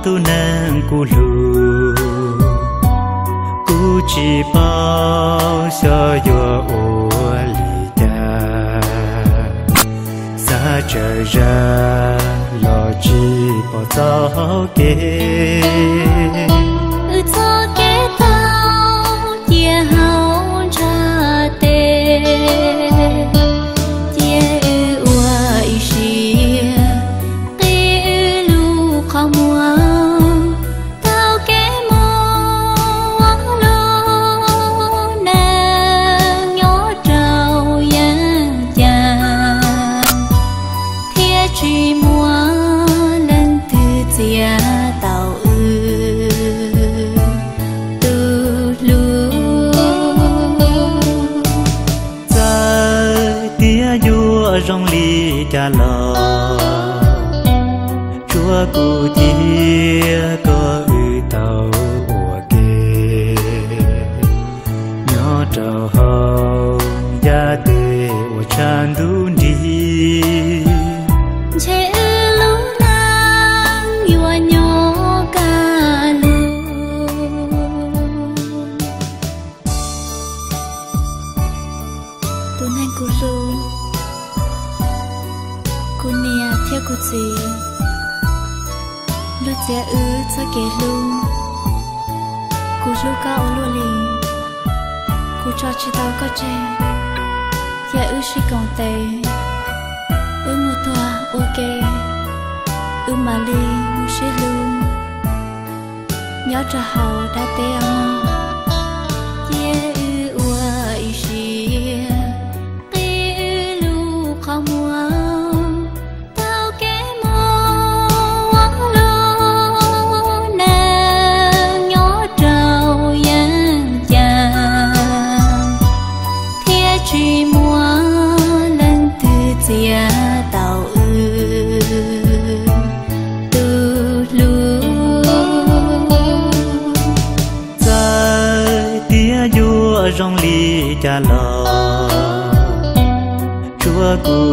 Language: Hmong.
Tus neeg kuv hlub, kuv tsis paub xyov yuav ua li cas. Xav tsawg zaj los tsis pom txoj kev. Wb txoj kev tau cia hauv ntshav tes, cia wb ua ib siab qhib wb lub qhov muag. Tau kev mus ua lub neej nyob rau yeeb yam, thiab tsis muaj leej twg txiav tau wb tus hlub. Txawm tias yuav zoo li cas los, tsuav kuv thiab koj wb tau ua ke nyob rau hauv yav tes uas tshav ntuj nrig. Ntshe wb lub neej yuav nyob kaj lug. Tus neeg kuv hlub, kuv niam thiab kuv txiv, luag txiav wb txoj kev hlub. Kuv hlub koj ua luaj li, kuv tso tsis tau koj tseg. Cia wb sib koom tes, wb mus tuag ua ke, wb mam li mus sib hlub nyob rau hauv dab teb os. Cia wb ua ib siab qhib wb lub qhov muag, tau kev mus ua lub neej nyob rau yeeb yam, thiab tsis muaj leej twg txiav tau wb tus hlub. Txawm tias yuav zoo li cas los, tsuav kuv